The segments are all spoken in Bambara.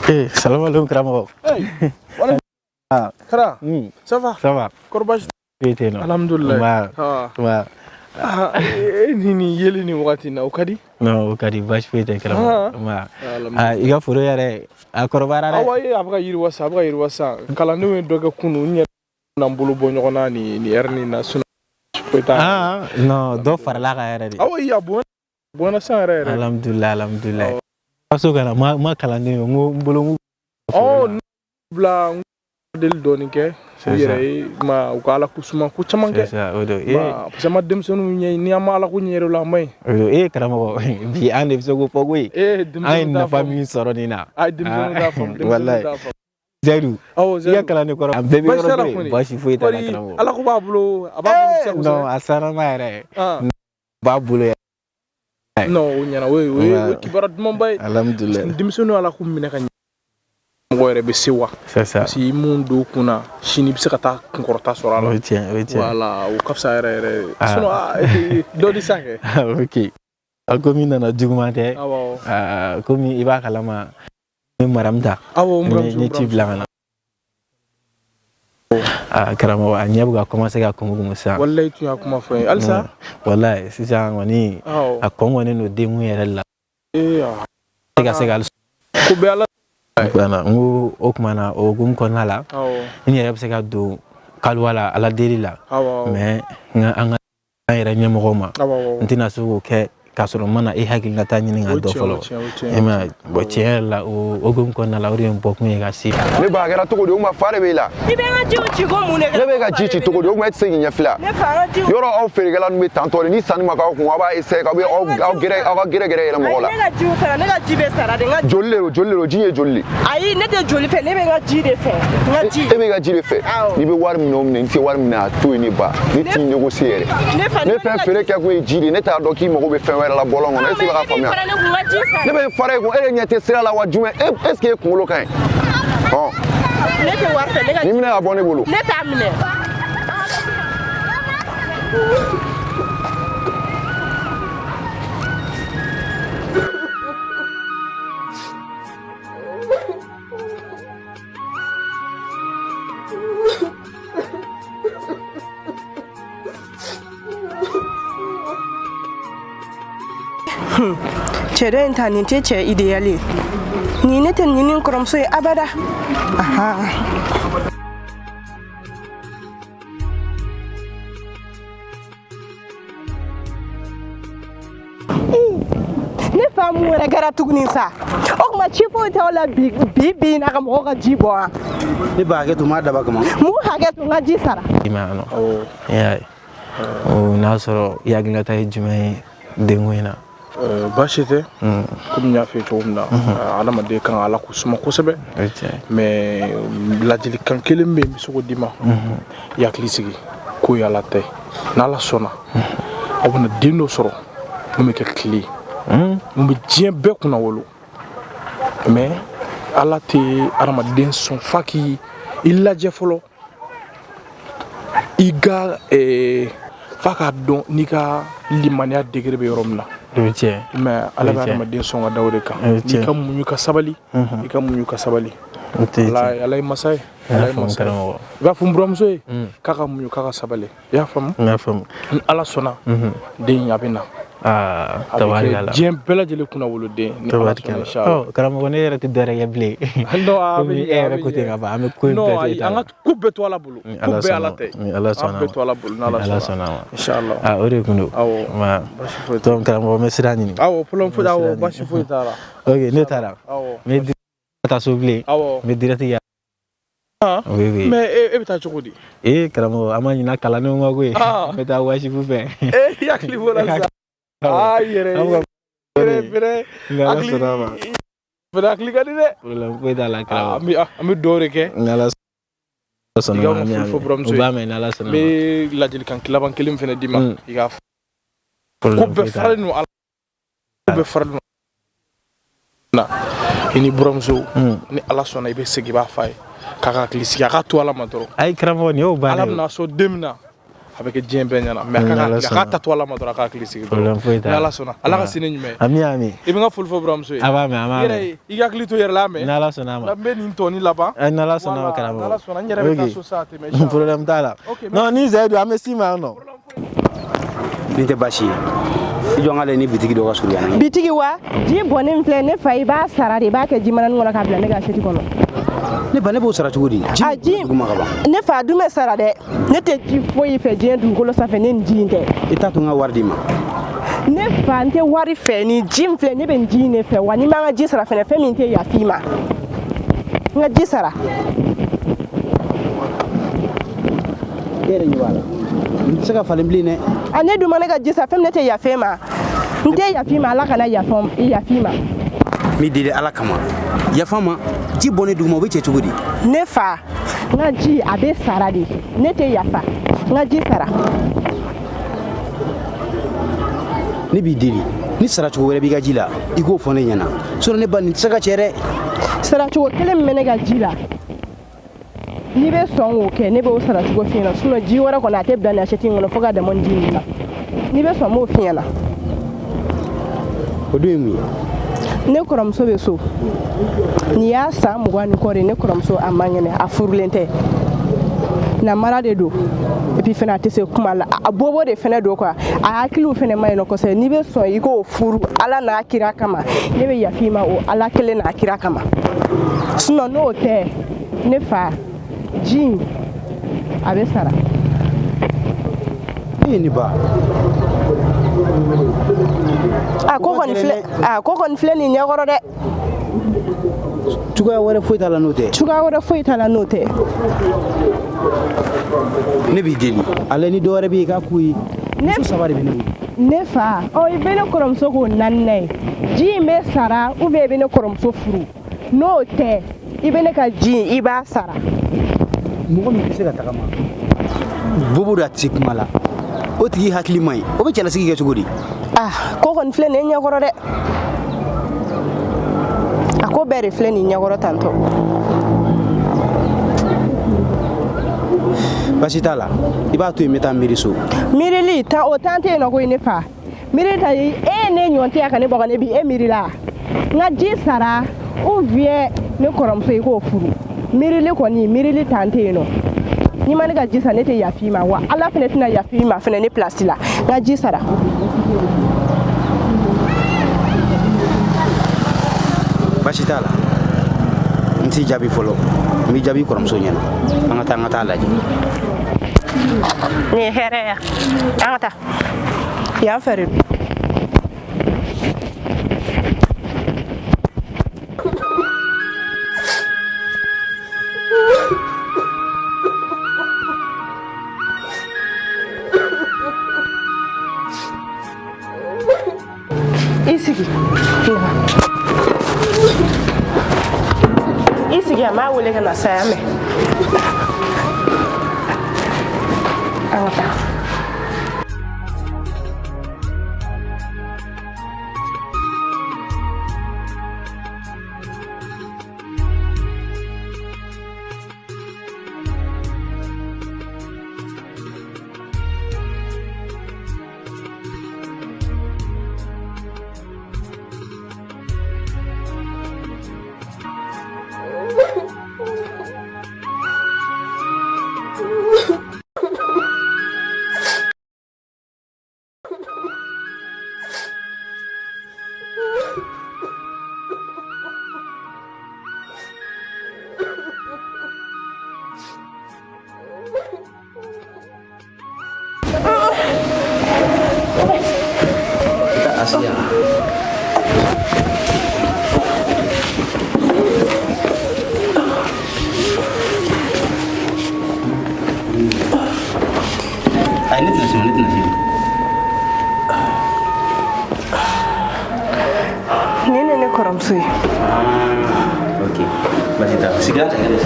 Eh, salam alaikum karamɔgɔ. Hey, wala. Ah, Kara. Ça va? Ça va. Kɔri baasi Foyi tɛ yen nɔ. Alhamdulillah. Nba. Ah. Nba. Ah, e ni nin yeli nin wagati in na o ka di? Non, o ka di, baasi foyi tɛ karamɔgɔ. Ah. Nba. Alhamdulillah. Ah, i ka foro yɛrɛ a kɔrɔbayara dɛ. Awa ye a bɛ ka yiriwa sa, a bɛ ka yiriwa sa. Kalandenw ye dɔ kɛ kunun, n yɛrɛ na n bolo bɔ ɲɔgɔn na nin nin heure nin na sinon foyi t'a. Ah, non, dɔ farala kan yɛrɛ de. Awa ye a bonya bonyana san yɛrɛ yɛrɛ. Alhamdulillah, alhamdulillah. So kana ma ma kalanden ye n ko n bolo n Ɔ bila n deli dɔɔni kɛ u yɛrɛ ye ma u ka ala ko suma ko caman kɛ. O don. Parce que ma denmisɛnninw ɲɛ ni an ma ala ko ɲɛ yɛrɛ la a ma ɲi. O don. E karamɔgɔ, bi an de bɛ se k'o fɔ koyi. An ye nafa min sɔrɔ nin na. A ye denmisɛnninw t'a faamu, denmisɛnninw Walayi. t'a faamu. Zayidu. Awɔ. I ka kalanden kɔrɔ a bɛɛ bɛ Baasi yɔrɔ t'a la dɔ kɔni. Baasi foyi t'a la Kɔni, karamɔgɔ. Ala ko b'a bolo, a b'a bolo. Non, a sanama yɛrɛ b'a bolo yɛrɛ. Non, o ɲɛna, o ye kibaruya dumanba ye. Alhamdulillah. Denmisɛnninw ala k'u minɛ ka ɲɛ, mɔgɔ yɛrɛ bɛ se wa. C'est ça. Parce que i mun don kun na sini i bɛ se ka taa kunkɔrɔta sɔrɔ a la. O ye tiɲɛ, o ye tiɲɛ. Voilà, o ka fisa yɛrɛ yɛrɛ. Ah. Sinon ah, dɔ di sa kɛ. Ok. A komi nana juguman tɛ. Awɔ. Ah, komi i b'a kalama n bɛ maramu ta. Awɔ, n buramuso. N ye ci bila ka na. Ah, karamɔgɔ, a ɲɛ bɛ ka commencer ka kumu kumu sisan. Walayi, tun y'a kuma fɔ n ye halisa. Walayi, sisan kɔni a kɔn kɔnnen don denkun yɛrɛ la. Ee ah. Tɛ ka se ka hali. Ko bɛɛ ala. Voilà, n ko o tuma na o hukumu kɔnɔna la, n yɛrɛ bɛ se ka don kaliwa la ala deli la. Mais n ka an ka an yɛrɛ ɲɛmɔgɔw ma. Awɔ. N tɛna se k'o kɛ k'a sɔrɔ n ma na e hakilinata ɲini ka O dɔn tiɲɛ, o fɔlɔ. tiɲɛ, o tiɲɛ. E m'a ye, bon, tiɲɛ yɛrɛ la, o hukumu kɔnɔna la, o de ye n bɔkun ye ka se. Ne ba, a kɛra cogo di? O ma fa de b'e la. I bɛ n ka jiw ci ko mun de Ne b'e ka ji ci cogo di? O kuma e tɛ se k'i ɲɛ fila. Ne fa, n ka jiw. Yɔrɔ aw feerekɛla ninnu bɛ tantɔ de, ni sanni ma k'aw kun, aw b'a essayer k'aw bɛ aw gɛrɛ aw ka gɛrɛ gɛrɛ yɛlɛ mɔgɔ la. Ayi, ne ka jiw sara, ne ka ji bɛ sara de, n ka. Joli de don, joli de don, ji ye joli de? Ayi, ne tɛ joli fɛ, ne bɛ n ka ji de fɛ, n ka ji. E b'e ka ji de fɛ. Awɔ. N'i bɛ wari minɛ o minɛ, n'i tɛ wari minɛ a to yen ne ba. Ne t'i négocier yɛrɛ. Ne fa, Ne fɛn feere kɛ kun ye ji de ye, ne t'a dɔn k'i mago bɛ fɛn wɛrɛ la bɔlɔn kɔnɔ. Est ce que i bɛ k'a faamuya? Ne kun ka ji sara. Ne bɛ n fara e kun, e de ɲɛ tɛ sira la wa jumɛn? Est ce que e kunkolo ka ɲi? Ɔn. Ne tɛ wari fɛ, ne ka Nin minɛ ka bɔ ne bolo. Ne t'a minɛ. Cɛ dɔ in ta nin tɛ cɛ idéal ye nin, ne tɛ nin ni n kɔrɔmuso ye abada. Ahan. Ne fa, mun wɛrɛ kɛra tuguni sa? O tuma ci foyi t'aw la bi bi bi in na ka mɔgɔw ka ji bɔ wa? Ne ba, hakɛ to, n b'a daba kama. Mun hakɛ to, n ka ji sara. I m'a ye nɔ. I y'a ye. O n'a sɔrɔ i hakilinata ye jumɛn ye denko in na? Baasi tɛ, komi n y'a f'i ye cogo min na, adamaden kan ka ala ko suma kosɛbɛ. O ye tiɲɛ ye. Mais ladilikan kelen bɛ yen n bɛ se k'o d'i ma. I hakili sigi, ko ye ala ta ye. N'ala sɔnna, aw bɛna den dɔ sɔrɔ mun bɛ kɛ tile ye, mun bɛ diɲɛ bɛɛ kunna wolo. Mais ala tɛ adamaden sɔn f'a k'i i lajɛ fɔlɔ, i ka f'a k'a dɔn n'i ka limaniya degré bɛ yɔrɔ min na. O ye tiɲɛ ye. Mais ala O bɛ ye tiɲɛ. adamaden sɔn ka da o de kan. O ye N'i tiɲɛ. ka muɲu ka sabali, i ka muɲu ka sabali. O tɛ ala tiɲɛ. Ala ye masa ye. N Ala y'a ye faamu masa ye. karamɔgɔ. I b'a fɔ n buramuso ye k'a ka muɲu, k'a ka sabali, i y'a faamu? N y'a faamu. Ni ala sɔnna, den in a bɛ na. Aa, A bɛ kɛ tabarikala. diɲɛ bɛɛ lajɛlen kunna woloden ni ala sɔnna, Tabarikala. inchallah. Ɔ karamɔgɔ, ne yɛrɛ tɛ dɔ wɛrɛ kɛ bilen. Non, a bɛ Komi ɲɛ, e a yɛrɛ bɛ ko ten ɲɛ. ka ban, an bɛ ko in Non, bɛɛ to ayi, i ta an la. ka ko bɛɛ to ala bolo. Ni Ko Ala bɛɛ ala sɔnna ta ye. ma. Ni Ala An sɔnna bɛɛ ma. to ala bolo ni Ni ala Ala sɔnna. sɔnna ma. Inchallah. Aa, o de kun don. Awɔ. Nba. Baasi foyi t'a Donc karamɔgɔ, n bɛ sira ɲini. Awɔ, problème foyi N bɛ awɔ sira ɲini. Baasi foyi t'a la. Ok, ne taara. Awɔ. N bɛ taa so bilen. Awɔ. N bɛ direct ya. Ah. Oui, oui. Mais e bɛ taa cogo di? Ee karamɔgɔ, an ma ɲinɛ kalandenw kɔ koyi. Ah. N bɛ taa wasifu fɛ. E i hakili b'o la sisan. Aa, i yɛrɛ An bɛ ka yɛrɛ fɛnɛ Ni Ala hakili sɔnna a ma. fɛnɛ hakili ka di dɛ. Problème foyi t'a la Ah, karamɔgɔ. an bɛ dugawu de kɛ. Ni Ala sɔnna I ka ma, n ka amin foli fɔ amin. buramuso U ye. b'a mɛn ni Ala N sɔnna ma. bɛ ladilikan laban kelen fɛnɛ d'i ma. I k'a fɔ. Ko Problème bɛɛ foyi t'a la. faralen don ala. Ko bɛɛ faralen don na. I ni buramuso, ni Ala sɔnna, i bɛ segin i b'a f'a ye k'a ka hakili sigi, a ka to ala ma dɔrɔn. Ayi karamɔgɔ, nin y'o Ala bannen ye. bɛna sɔn den min na, A bɛ kɛ diɲɛ bɛɛ ɲɛna, mais a k'a ta to Ala ma dɔrɔn, a k'a hakili sigi. Problème foyi t'a la. N'Ala sɔnna, Ala ka sini ɲuman ye. Ami, ami. I bɛ n ka foli fɔ buramuso ye. A b'a mɛn, a b'a mɛn. I hakili to i yɛrɛ la, mɛn. N'Ala sɔnna a ma. N bɛ nin tɔni laban. N'Ala sɔnna a ma, karamɔgɔ. N'Ala sɔnna, n yɛrɛ bɛ taa so sa, a tɛ mɛn. Problème t'a la. Non, ni Zayidu, an bɛ s'i ma yan nɔ. Nin tɛ baasi ye. I jɔ n k'ale ni bitigi dɔ ka surun yan. Bitigi wa? Ji bɔnnen filɛ ne fa, i b'a sara de, i b'a kɛ jimananin kɔnɔ k'a bila ne ka assiette kɔnɔ. Ne ba, ne b'o sara cogo di? Ji duguma ka ban. Ne fa, dun bɛ sara dɛ. Ne tɛ ji foyi fɛ diɲɛ dugukolo sanfɛ ne ni ji in tɛ. I t'a to n ka wari d'i ma. Ne fa, n tɛ wari fɛ. Ni ji in filɛ, ne bɛ nin ji in de fɛ wa. N'i ma n ka ji sara fɛnɛ, fɛn min tɛ yafa i ma. N ka ji sara. E yɛrɛ ɲɛ b'a la, n tɛ se ka falen bilen dɛ. A ne dun ma ne ka ji sara, fɛn min ne tɛ yafa e ma. N tɛ yafa i ma, Ala kana yafa i ma. N b'i deli Ala kama, yafa n ma. Ji bɔnnen duguma, o bɛ cɛ cogo di? Ne fa, n ka ji a bɛ sara de. Ne tɛ yafa, n ka ji sara. Ne b'i deli, ni saracogo wɛrɛ b'i ka ji la, i k'o fɔ ne ɲɛna, sinon ne ba, nin tɛ se ka cɛ dɛ. Saracogo kelen min bɛ ne ka ji la, n'i bɛ sɔn k'o kɛ, ne b'o saracogo f'i ɲɛna. Sinon ji wɛrɛ kɔni, a tɛ bila nin assiette in kɔnɔ fo ka dama ji nin na. N'i bɛ sɔn, n b'o f'i ɲɛna. O dun ye mun ye? Ne kɔrɔmuso bɛ so. Nin y'a san 20 ni kɔ de. Ne kɔrɔmuso, a man kɛnɛ, a furulen tɛ, namara de don. Et puis fɛnɛ, a tɛ se kuma la, a bobo de fɛnɛ don quoi. A hakiliw fɛnɛ ma ɲi nɔ kosɛbɛ. N'i bɛ sɔn i k'o furu Ala n'a kira kama, ne bɛ yafa i ma o Ala kelen n'a kira kama. Sinon n'o tɛ, ne fa, ji in a bɛ sara. E ne ba. A ko kɔni filɛ, a ko kɔni filɛ nin ɲɛkɔrɔ dɛ. Cogoya wɛrɛ foyi t'a la n'o tɛ. Cogoya wɛrɛ foyi t'a la n'o tɛ. Ne b'i deli, ale ni dɔ wɛrɛ bɛ yen, i k'a k'u ye. Muso saba de bɛ ne bolo. Ne fa, ɔ i bɛ ne kɔrɔmuso k'o naaninan ye. Ji in bɛ sara ou bien i bɛ ne kɔrɔmuso furu. N'o tɛ, i bɛ ne ka ji in, i b'a sara. Mɔgɔ min tɛ se ka tagama, bobo de, a tɛ se kuma la, o tigi hakili man ɲi, o bɛ cɛlasigi kɛ cogo di? Ah, ko kɔni filɛ nin ye ɲɛkɔrɔ dɛ. A ko bɛɛ de filɛ nin ɲɛkɔrɔ tantɔ. Baasi t'a la, i b'a to yen, n bɛ taa miiri so. Miirili tan, o tan tɛ yen nɔ koyi ne fa. Miirili ta ye e ye ne ɲɔn tɛ yan ka ne bɔ ka ne bi e miiri la. N ka ji sara ou bien ne kɔrɔmuso i k'o furu. Miirili kɔni, miirili tan tɛ yen nɔ. N'i ma ne ka ji sara, ne tɛ yafa i ma wa Ala fɛnɛ tɛna yafa i ma fɛnɛ ne place la. N ka ji sara. Baasi t'a la, n t'i jaabi fɔlɔ, n b'i jaabi kɔrɔmuso ɲɛna. An ka taa, an ka taa lajɛ. Nin ye hɛrɛ ye, an ka taa yan fɛ de don. I sigi. I sigi, a m'a wele ka na saya mɛn. An ka taa. Asiya. Ayi, ne tɛna se, ne tɛna se. Nin de ne kɔrɔmuso ye. Ok, baasi t'a la. Sigira ta yɛrɛ.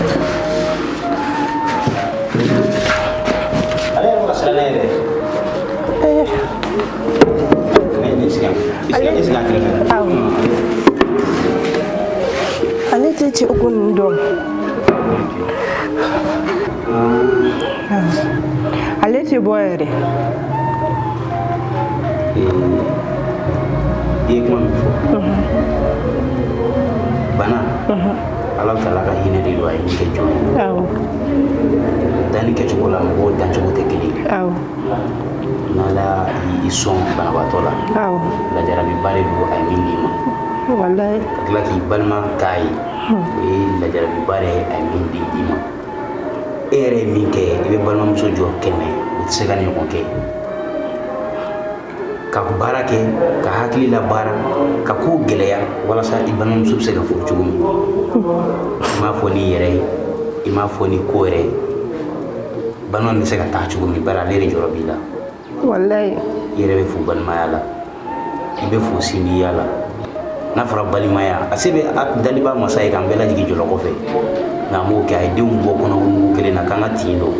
Ale yɛrɛ bɛ ka siran ne yɛrɛ. Ne ne sigi yan. I sigi, i sigi a kɛrɛfɛ. Awɔ. Ale tɛ cɛ ko ninnu dɔn. Ale tɛ bɔ yɛrɛ. I ye kuma min fɔ, bana, Ala taala ka hinɛ de don. A ye min kɛ jɔn ye, danni kɛcogo la, mɔgɔw dancogo tɛ kelen ye. N'Ala y'i sɔn banabaatɔ la, lajarabiba de don a ye min d'i ma. Walayi. Ka tila k'i balima k'a ye, o ye lajarabiba de ye a ye min di i ma. E yɛrɛ ye min kɛ, i bɛ balimamuso jɔ 100, o tɛ se ka nin ɲɔgɔn kɛ, ka baara kɛ, ka hakili la baara, ka ko gɛlɛya walasa i balimamuso bɛ se ka furu cogo min. I m'a fɔ n'i yɛrɛ ye, i m'a fɔ ni ko yɛrɛ ye, balima bɛ se ka taa cogo min, bari ale de jɔrɔ b'i la. Walayi. I yɛrɛ bɛ fo balimaya la, i bɛ fo sinjiya la. N'a fɔra balimaya, a se bɛ daliba masa ye k'an bɛɛ lajigin jɔlɔ kɔfɛ, nka a m'o kɛ. A ye denw bɔ kɔnɔ mugu kelen na k'an ka tin dɔn,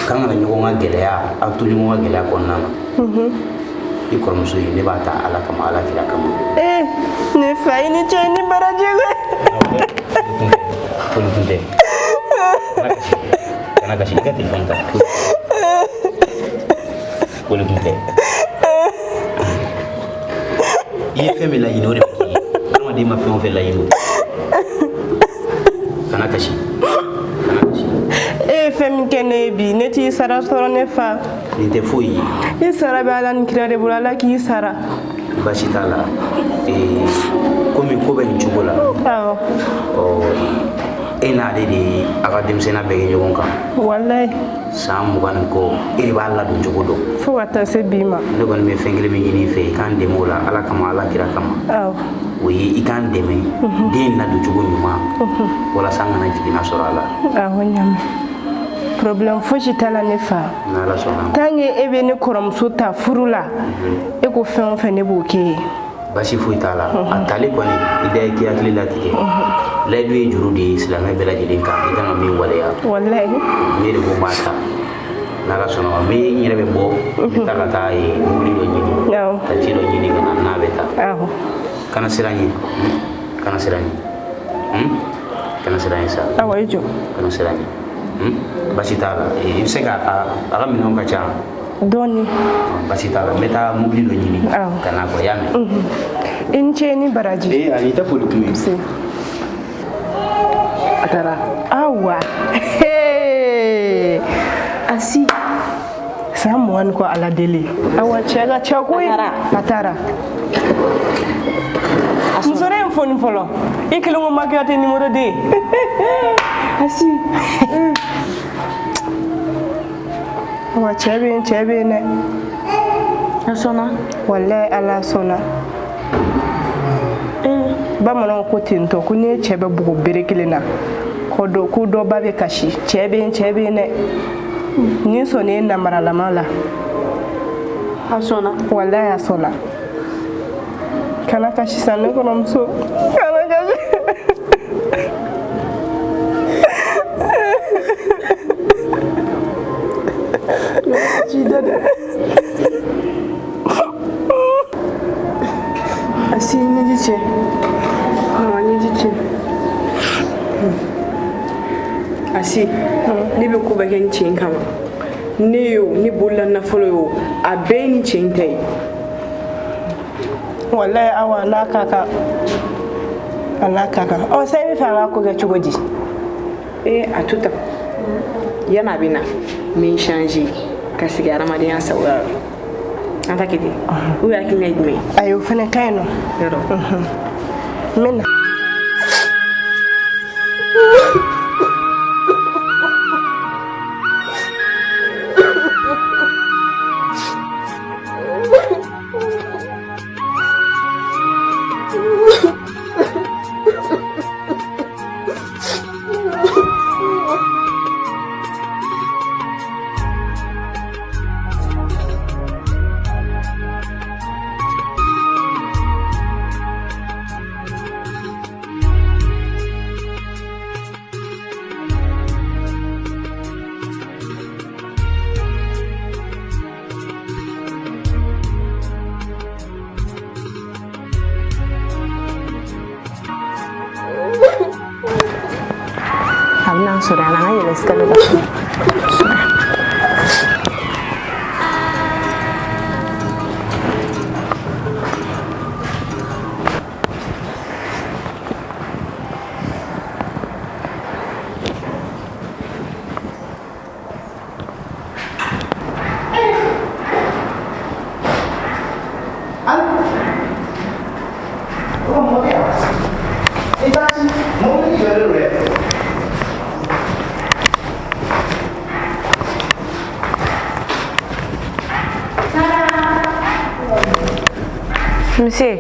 k'an kana ɲɔgɔn ka gɛlɛya, an to ɲɔgɔn ka gɛlɛya kɔnɔna na. I kɔrɔmuso ye, ne b'a ta Ala kama, Ala kira kama. Ee, ne fa, i ni ce, i ni baraji. Foli kun tɛ. Kana kasi, i ka telefɔni ta. Foli kun tɛ. I ye fɛn min laɲini, o de bɛ k'i ye. Adamaden ma fɛn o fɛn laɲini, o tɛ. Kana kasi, kana kasi. E ye fɛn min kɛ ne ye bi, ne t'i sara sɔrɔ, ne fa. Nin tɛ foyi ye. I sara bɛ Ala ni kira de bolo. Ala k'i sara. Baasi t'a la. Komi ko bɛ nin cogo la, Awɔ. ɔ, e n'ale de ye a ka denmisɛnninya bɛɛ kɛ ɲɔgɔn kan. Walayi. San 20 ni kɔ, e de b'a ladon cogo dɔn. Fo ka taa se bi ma. Ne kɔni bɛ fɛn kelen min ɲini i fɛ, i k'an dɛmɛ o la, Ala kama, Ala kira kama. Awɔ. O ye i k'an dɛmɛ den ladon cogo ɲuman, walasa an kana jiginna sɔrɔ a la. Awɔ, ɲamɛ, problème fosi t'a la, ne fa. N'Ala sɔnna. Tant que e bɛ ne kɔrɔmuso ta furu la, e ko fɛn o fɛn, ne b'o k'e ye. Baasi foyi t'a la. A tali kɔni, i da ye k'i hakili latigɛ. Layidu ye juru de ye silamɛ bɛɛ lajɛlen kan, i kan ka min waleya. Walayi. Ne de ko n b'a ta, n'Ala sɔnna ma, n bɛ n yɛrɛ bɛ bɔ, n bɛ taa ka taa mobili dɔ ɲini, ka ci dɔ ɲini ka na n'a bɛ taa. Kana siran ɲɛ, kana siran ɲɛ, kana siran ɲɛ sa. Awɔ, i jɔ. Kana siran ɲɛ, baasi t'a la. I bɛ se ka a ka minɛnw ka ca. Dɔɔni. Baasi t'a la, n bɛ taa mobili dɔ ɲini ka na kɔ, y'a mɛn? I ni ce, ni baraji. Ee, ayi, i tɛ foli kun ye. A taara. Awa, asi san 20 ni kɔ, Ala deli. Awa, cɛ ka ca koyi. A taara. Muso in foni fɔlɔ, i kelen ko makiyate numéro 2. Asi. Wa cɛ bɛ yen, cɛ bɛ yen dɛ. A sɔnna. Walayi, Ala sɔnna. Bamananw ko ten tɔ, ko n'i ye cɛ bɛ bugo bere kelen na, ko dɔ ko dɔ ba bɛ kasi. Cɛ bɛ yen, cɛ bɛ yen dɛ. Ni sɔnni ye namaralama la. A sɔnna. Walayi, a sɔnna. Kana kasi sa, ne kɔrɔmuso. Kana kasi. Asi, ɲɛji cɛ. Mama, ɲɛji cɛ. Asi, ne bɛ ko bɛɛ kɛ n cɛ in kama. Ne ye o, ne bolola nafolo ye o, a bɛɛ ye nin cɛ in ta ye. Walayi awa, n'a ka kan, a n'a ka kan. Ɔ, sa, i bɛ fɛ an ka ko kɛ cogo di? Ee, a to tan. Yan'a bɛ na, n bɛ n changer ka sigi hadamadenya sagoya la. An ta kɛ ten. U hakilina ye jumɛn ye? Ayi, o fana ka ɲi nɔ. Yɔrɔ. N bɛ na. ɲɔgɔn sɔrɔ yan, an ka yɛlɛ escalier la. Monsieur.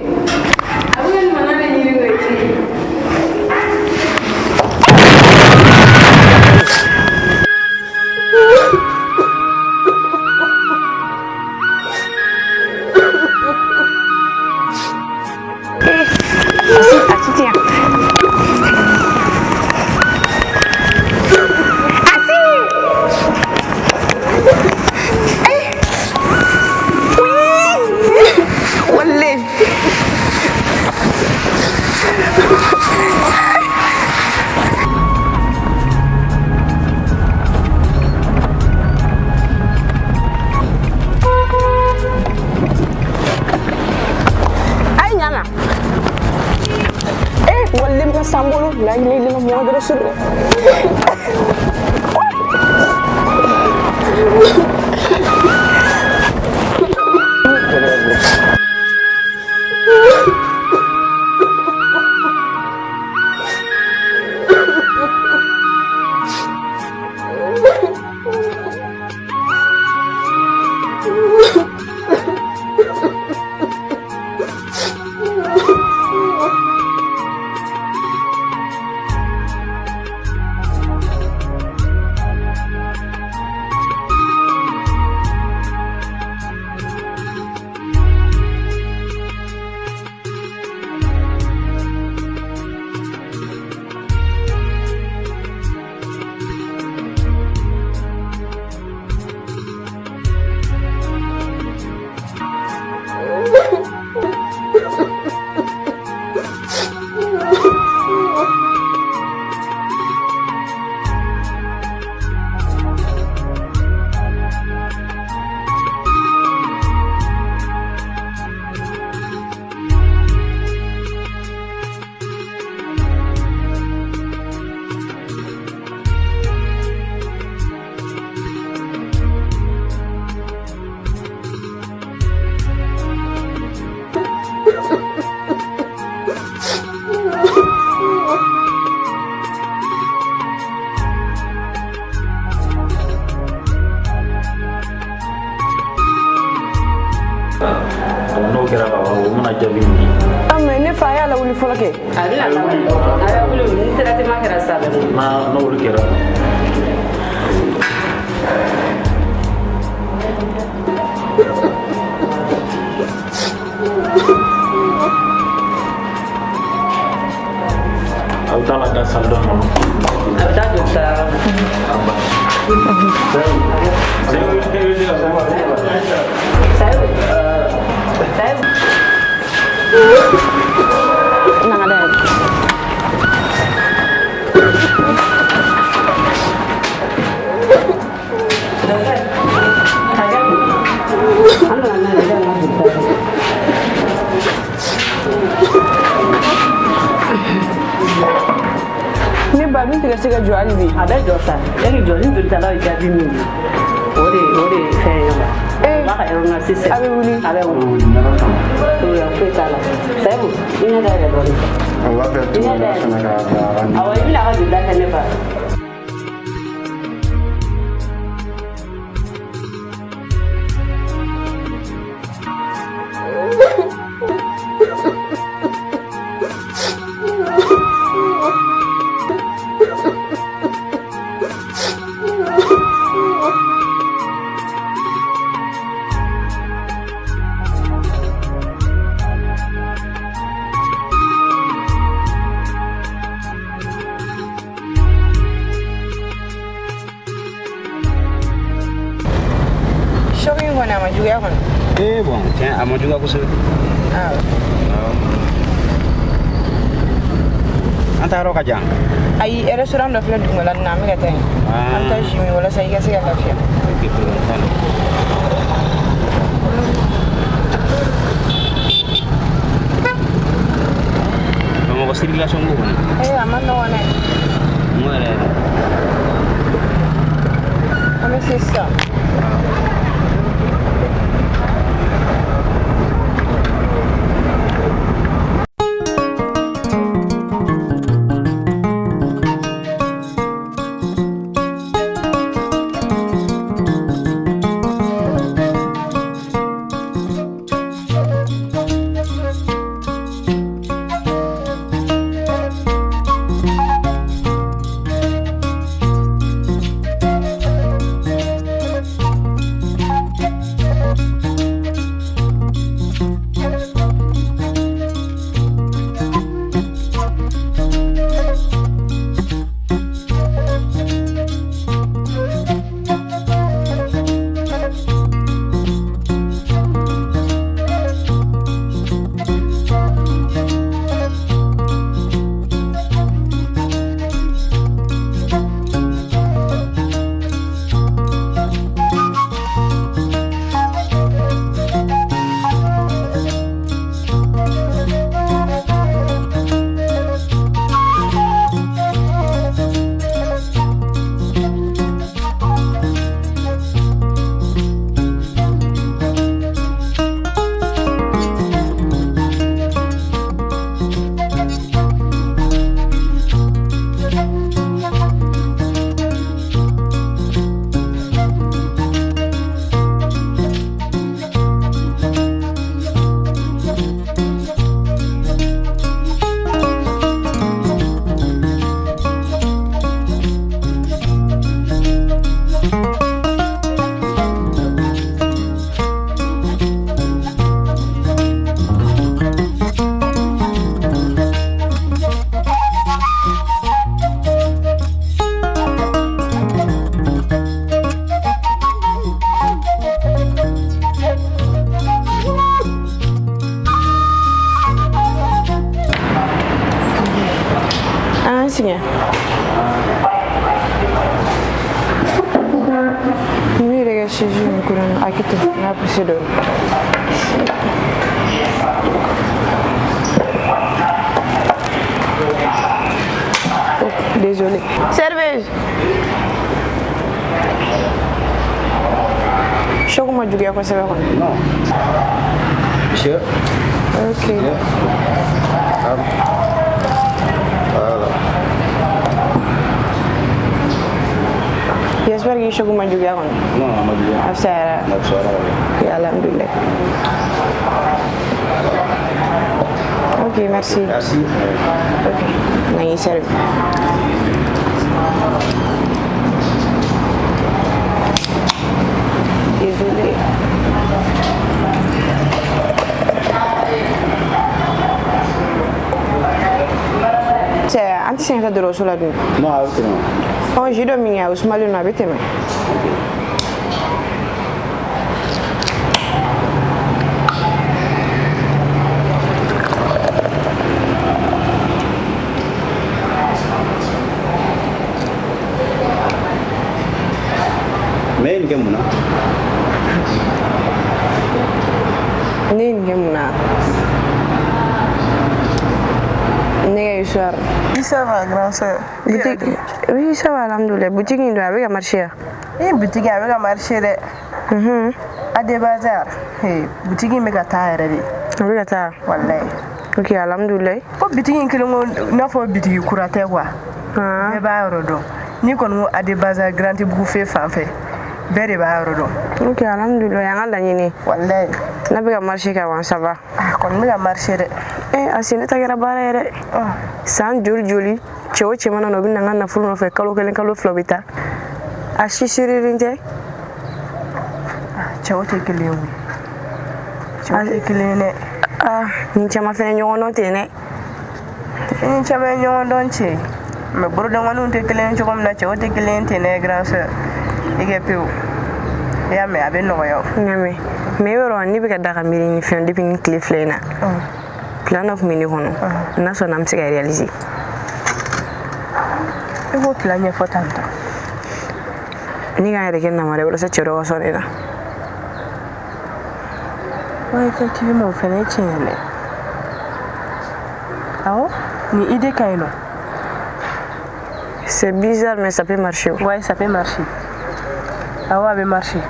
N'o kɛra ka ban, o mana jaabi min di. Ah, mais ne fa y'a lawuli fɔlɔ kɛ. A bɛna lawuli, a bɛ wuli ni traitement kɛra sisan, a bɛ wuli. N'a n'olu kɛra. A bɛ taa lada salle dɔ kɔnɔ. A bɛ taa joli ta yɔrɔ la. Sayibu. Sayibu. Na ka dayɛlɛ. An nana n'a ye, ne ka joli ta. Ne ba dun tɛ ka se ka jɔ hali bi. A bɛ jɔ sa, e k'i jɔ ni jolitalaw ye jaabi min di, o de ye fɛn ye wa. Eh. U b'a ka ordonnance sɛbɛn. A bɛ wuli. A bɛ wuli. Togoya foyi t'a la. Sayibu, i ɲɛ dayɛlɛ dɔɔnin. A b'a fɛ tuguni fana ka bila a ka Awɔ, i bɛna a ka jolita kɛ ne fa. Choc in kɔni, a ma juguya kɔni. Ee bon, tiɲɛ, a ma juguya kosɛbɛ. Awɔ. An taa yɔrɔ ka jan. Ayi, restaurant dɔ filɛ dugumala nin na, an bɛ ka taa yen. An bɛ taa jus min walasa i ka se ka lafiya. Ok, problème t'a la. Bamakɔ circulation ko kɔni. Ee, a man nɔgɔn dɛ. N ko yɛrɛ. An bɛ se sisan. An sigi. Ninnu yɛrɛ ka chaise ninnu kɔnɔ, a kɛ ten, n k'a poussé dɔɔni. Oh, désolé. Serveuse. Choc ma juguya kosɛbɛ kɔni. Non. Monsieur. Ok. Voilà. J'espère que choc ma juguya kɔni. Non, a ma juguya. A fisayara. A fisayara. Ok, alhamdoulilah. Ok, merci. Merci. Ok, na ngi servi. Désolé. Cɛ, an tɛ segin ka taa dɔgɔtɔrɔso la dun. Non, a bɛ tɛmɛ. Ɔ, jus dɔ min kɛ, o sumalen don, a bɛ tɛmɛ. Mais e ye nin kɛ mun na? Ne ye nin kɛ mun na? Ne ka histoire. Oui, ça va, grand sœur. Boutique. Oui, ça va, alhamdoulilah. Boutique in don, a bɛ ka marcher ya. Eh, boutique a bɛ ka marcher dɛ. Ade Bazar. Hey, boutique in bɛ ka taa yɛrɛ de. A bɛ ka taa. Wallahi. Ok, alhamdoulilah. Ko boutique in kelen ko n'a fɔ boutique kura tɛ quoi. Bɛɛ b'a yɔrɔ dɔn. N'i kɔni ko Ade Bazar Grand Buffet fan fɛ, bɛɛ de b'a yɔrɔ dɔn. Ok, alhamdoulilah, y'an ka laɲini. Wallahi. N'a bɛ ka marcher ka ban, ça va. A kɔni bɛ ka marcher dɛ. Eh, Asi, ne ta kɛra baara ye dɛ. San joli joli, cɛ o cɛ mana na, o bɛ na n ka nafolo nɔfɛ, kalo kelen, kalo fila, o bɛ taa. A si serilen tɛ. Cɛw tɛ kelen ye koyi. Cɛw tɛ kelen ye dɛ. Ah, nin caman fɛnɛ ɲɔgɔn dɔn ten dɛ. I ni caman ye ɲɔgɔn dɔn cɛ. Mais bolodenkɔninw tɛ kelen ye cogo min na, cɛw tɛ kelen ye ten dɛ, grand sœur. I kɛ pewu. I y'a mɛn, a bɛ nɔgɔya o. N y'a mɛn. Mais i b'a dɔn, ne bɛ ka da ka miiri ni fɛn depuis nin tile fila in na. Plan dɔ tun bɛ ne kɔnɔ. N'a sɔnna, an bɛ se ka réaliser. I b'o plan ɲɛfɔ tantɔ. Ne k'an yɛrɛ kɛ namara ye walasa cɛ dɔ ka sɔn ne la. Ouais, effectivement, o fɛnɛ ye tiɲɛ ye dɛ. Awɔ, nin idée ka ɲi nɔ. C'est bizarre, mais ça peut marcher. Ouais, ça peut marcher. Awɔ, a bɛ marcher.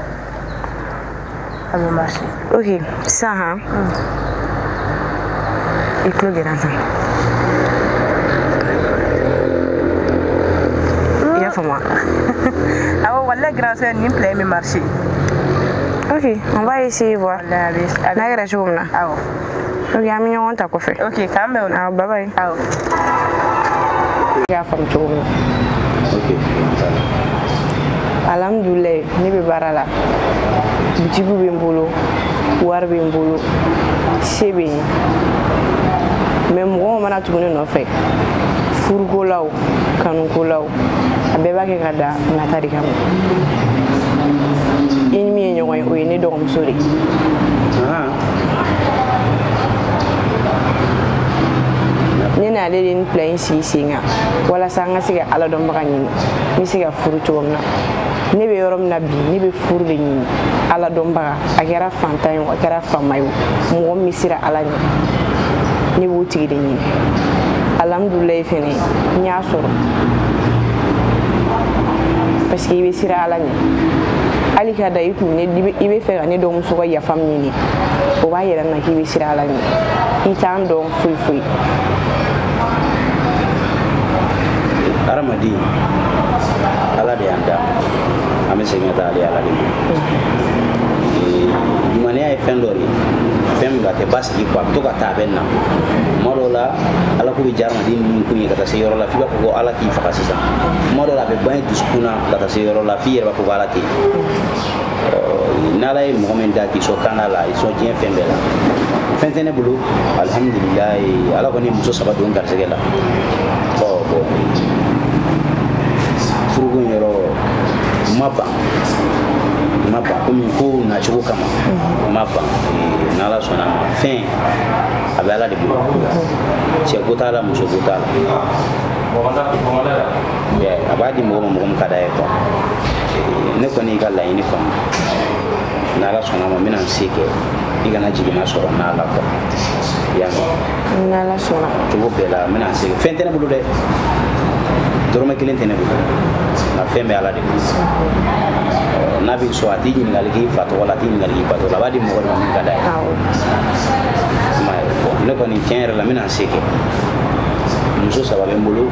A bɛ marcher. Ok, sisan han. I tulo gɛrɛ an kan. I y'a faamu wa? Awɔ, walayi grand sœur, nin plan in bɛ marcher. Ok, on va essayer voir. Walayi a bɛ. N'a kɛra cogo min na. Awɔ. Ok, an bɛ ɲɔgɔn ta kɔfɛ. Ok, k'an bɛn o la. Awɔ, bye bye. Awɔ. I y'a faamu cogo min na. Ok. Alhamdulilayi, ne bɛ baara la. Butigiw bɛ n bolo, wari bɛ n bolo, se bɛ n ye. Mais mɔgɔw mana tugu ne nɔfɛ, furuko la o, kanuko la o, a bɛɛ b'a kɛ ka da nata de kama. I ni min ye ɲɔgɔn ye, o ye ne dɔgɔmuso de ye. Ne n'ale de ye nin plan in sigi sen kan walasa an ka se ka ala dɔnbaga ɲini n bɛ se ka furu cogo min na. Ne bɛ yɔrɔ min na bi, ne bɛ furu de ɲini, ala dɔnbaga, a kɛra fantan ye o, a kɛra faama ye o, mɔgɔ min sera ala ɲɛ, ne b'o tigi de ɲini. Alhamdulilayi fɛnɛ, n y'a sɔrɔ parce que i bɛ siran ala ɲɛ. Hali ka da i kun ne i bɛ fɛ ka ne dɔgɔmuso ka yafa min ɲini, o b'a yira n na k'i bɛ siran ala ɲɛ. I t'an dɔn foyi foyi. Hadamaden, ala de y'an da, an bɛ segin ka taa ale ala de ma. Limaniya ye fɛn dɔ de ye, fɛn min don a tɛ basigi quoi, a bɛ to ka taa a bɛ na. Tuma dɔw la ala ko bɛ diya hadamaden ni kun ye ka taa se yɔrɔ la f'i b'a fɔ ko ala k'i faga sisan. Tuma dɔw la a bɛ ban i dusukun na ka taa se yɔrɔ la f'i yɛrɛ b'a fɔ ko ala tɛ yen. N'ala ye mɔgɔ min da k'i sɔn kanda la, i sɔn diɲɛ fɛn bɛɛ la. Fɛn tɛ ne bolo, alihamudulilayi, ala kɔni ye muso saba don garisɛgɛ la. Ɔ bon, furuko in yɔrɔ n ma ban, n ma ban komi ko nacogo kama n ma ban. N'ala sɔnna a ma, fɛn a bɛ ala de bolo, cɛ ko t'a la, muso ko t'a la, a b'a di mɔgɔ ma mɔgɔ min ka d'a ye quoi. Ne kɔni y'i ka laɲini faamu, n'ala sɔnna a ma n bɛna n se kɛ i kana jiginna sɔrɔ n'a la quoi, i y'a mɛn? N'ala sɔnna. Cogo bɛɛ la n bɛna n se kɛ. Fɛn tɛ ne bolo dɛ, dɔrɔmɛ kelen tɛ ne bolo, nka fɛn bɛ ala de bolo. N'a b'i sɔn, a t'i ɲininkali k'i fa tɔgɔ la, a t'i ɲininkali k'i ba tɔgɔ la, a b'a di mɔgɔ de ma min ka d'a ye. Bon, ne kɔni tiɲɛ yɛrɛ la n bɛna n se kɛ. Muso saba bɛ n bolo,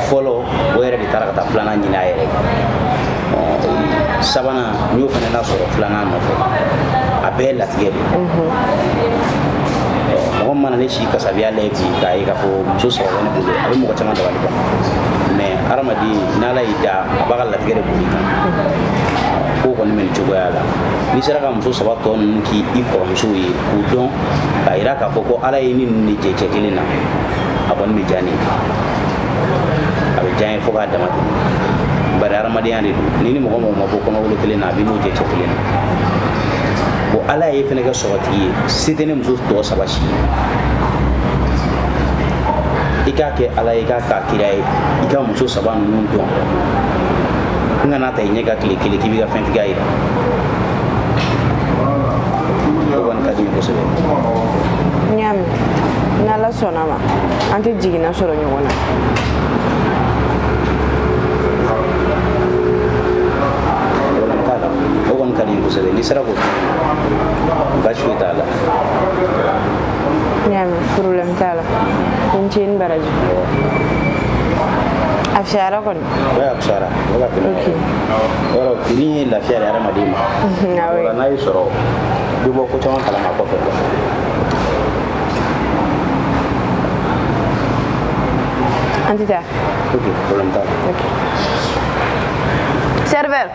fɔlɔ o yɛrɛ de taara ka taa filanan ɲini a yɛrɛ ye. Sabanan n y'o fana lasɔrɔ filanan nɔfɛ. A bɛɛ ye latigɛ de ye. Mɔgɔ min mana ne si kasabiya lajɛ bi k'a ye k'a fɔ muso saba bɛ ne bolo, a bɛ mɔgɔ caman dabali ban. Mais hadamaden n'ala y'i da, a b'a ka latigɛ de boli kan. Ko kɔni bɛ nin cogoya la, n'i sera ka muso saba tɔ ninnu k'i kɔrɔmusow ye k'u dɔn, k'a yira k'a fɔ ko ala ye ni ninnu de jɛ cɛ kelen na, a kɔni bɛ diya ne ye, a bɛ diya n ye fo k'a dama tɛmɛ. Bari hadamadenya de don, ni mɔgɔ mɔgɔ ma bɔ kɔnɔwolo kelen na, a b'i n'o jɛ cɛ kelen na. Bon, ala ye fɛnɛ kɛ sɔrɔtigi ye, se tɛ ne muso tɔ saba si ye. I k'a kɛ ala ye, i k'a k'a kira ye, i ka muso saba ninnu dɔn. N kana ta i ɲɛ ka tile kelen k'i b'i ka fɛntigiya yira. O kɔni ka di n ye kosɛbɛ. N y'a mɛn, n'ala sɔnna ma, an tɛ jiginna sɔrɔ ɲɔgɔn na. Problème t'a la, o kɔni ka di n ye kosɛbɛ. N'i sera k'o kɛ, baasi foyi t'a la. N y'a mɛn, problème t'a la. I ni ce, i ni baraji. A fisayara kɔni. Ouais, a fisayara, o ka tɛmɛ. Yɔrɔ fini ye lafiya de hadamaden ma. Awɔ. O la n'a y'i sɔrɔ, i bɛ bɔ ko caman kalama kɔfɛ quoi. An tɛ taa. Ok, problème t'a la. Ok. Serveur.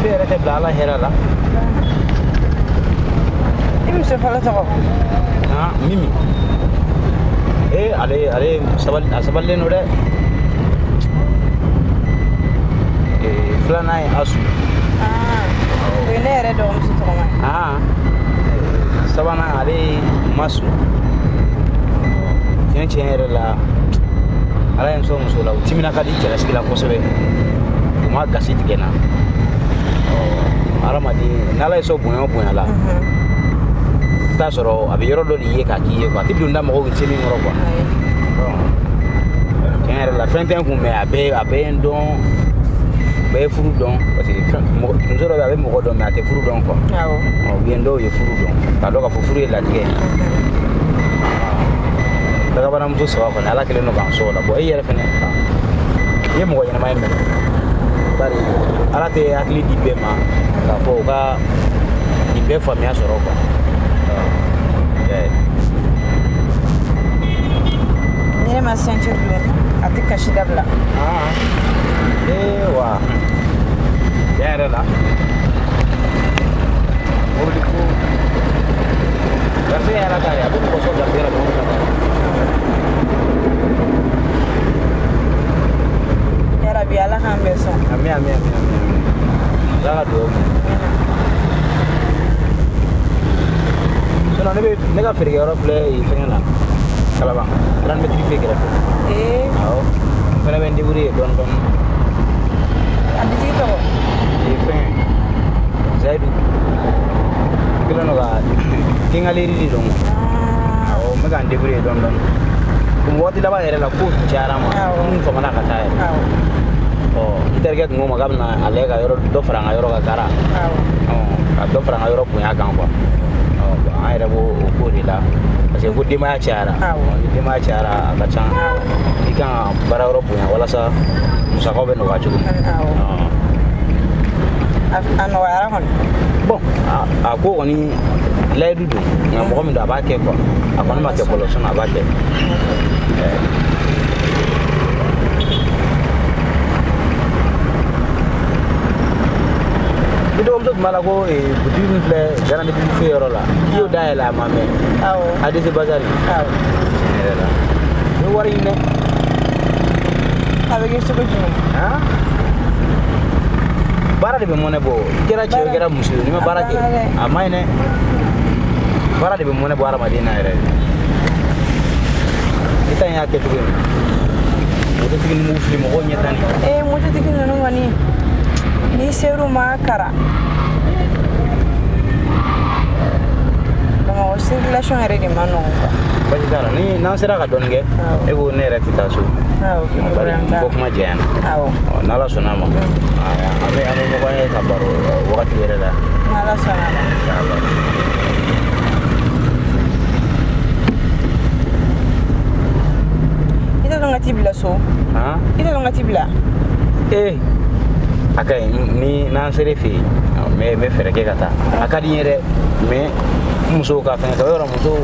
E yɛrɛ tɛ bila ala hɛrɛ la. I muso fɔlɔ tɔgɔ? Ah, Mimi. Ee, ale sabali, a sabalilen don dɛ. Ee, filanan ye Asu. O ye ne yɛrɛ dɔgɔmuso tɔgɔma ye. Aa, sabanan ale ye Masu. Tiɲɛ yɛrɛ la, Ala ye n sɔn muso la, u timina ka di cɛlasigi la kosɛbɛ, u ma gasi tigɛ n na. Hadamaden, n'Ala ye sɔn bonya o bonya la, i t'a sɔrɔ a bɛ yɔrɔ dɔ de ye k'a k'i ye quoi, a tɛ don da mɔgɔw se min kɔrɔ quoi. Tiɲɛ yɛrɛ la, fɛn tɛ n kun, mais a bɛɛ ye n dɔn, bɛɛ ye furu dɔn, parce que muso dɔ bɛ yen, a bɛ mɔgɔ dɔn, mais a tɛ furu dɔn quoi. Ou bien dɔw ye furu dɔn k'a dɔn k'a fɔ furu ye latigɛ ye. Dagabanamuso saba kɔni, Ala kɛlen don k'an sɔn o la. Bon, e yɛrɛ fɛnɛ, i ye mɔgɔ ɲɛnama ye minɛ, bari Ala tɛ hakili di bɛɛ ma k'a fɔ u ka nin bɛɛ faamuya sɔrɔ quoi. Ni ne ma ceinture don, a tɛ kasi dabila. Ee wa, tiɲɛ yɛrɛ la, mobili ko garisɛgɛ yɛrɛ ta de, a bɛ mɔgɔ sɔrɔ garisɛgɛ la mɔgɔ min na. Yarabi, Ala k'an bɛɛ sɔn. Ami, ami, ami, ami, Ala ka dugawu minɛ. Sinon ne bɛ ne ka feerekɛyɔrɔ filɛ yen fɛngɛ la, Kalaban, grande mètre fɛ kɛrɛfɛ. Ee. Awɔ, n fɛnɛ bɛ n débrouiller dɔɔni dɔɔni. A bitigi tɔgɔ? Ee, fɛn Zayidu, n kɛlen don ka quincaillerie de don. Awɔ, n bɛ ka n débrouiller dɔɔni dɔɔni. Komi waati laban yɛrɛ la, ko cayara n ma, n famana ka taa yɛrɛ. Ɔ, n terikɛ tun ko n ma k'a bɛna ale ka yɔrɔ dɔ fara n ka yɔrɔ kan gara, ka dɔ fara n ka yɔrɔ bonya kan quoi. Ɔ, an yɛrɛ b'o o ko de la, parce que ko denbaya cayara. Ni denbaya cayara, a ka ca, i kan ka baara yɔrɔ bonya walasa musakaw bɛ nɔgɔya cogo min. A nɔgɔyara kɔni. Bon, a ko kɔni layidu don, nka mɔgɔ min don, a b'a kɛ quoi. A kɔni ma kɛ fɔlɔ, sinon a b'a kɛ. I dɔgɔmuso tun b'a la ko butigi min filɛ grande buffet yɔrɔ la, i y'o dayɛlɛ a ma mɛn. Awɔ. ADC Bazari. Awɔ. Tiɲɛ yɛrɛ la, i bɛ wari ɲini dɛ. A bɛ kɛ cogo jumɛn? Baara de bɛ mɔnɛ bɔ. I kɛra cɛ ye, i kɛra muso ye, n'i ma baara kɛ, a ma ɲi dɛ. Baara de bɛ mɔnɛ bɔ hadamaden na yɛrɛ. I ta in y'a kɛcogo ye. Mototigi ninnu b'u fili mɔgɔw ɲɛ tan de. Ee, mototigi ninnu kɔni, n'i ser'u ma kara. Bamakɔ circulation yɛrɛ de ma nɔgɔn quoi. Baasi t'a la, ni n'an sera ka dɔɔnin kɛ, e ko ne yɛrɛ tɛ taa so. Bari n bɔ kuma janyana. N'Ala sɔnna a ma, an bɛ ɲɔgɔn ye ka baro wagati wɛrɛ la. N'Ala sɔnna a ma. I t'a dɔn ka t'i bila so? I t'a dɔn ka t'i bila? Ee, a ka ɲi, ni n'an sera fɛ yen, n bɛ fɛɛrɛ kɛ ka taa. A ka di n ye dɛ, mais musow ka fɛn kɛ, o yɔrɔ musow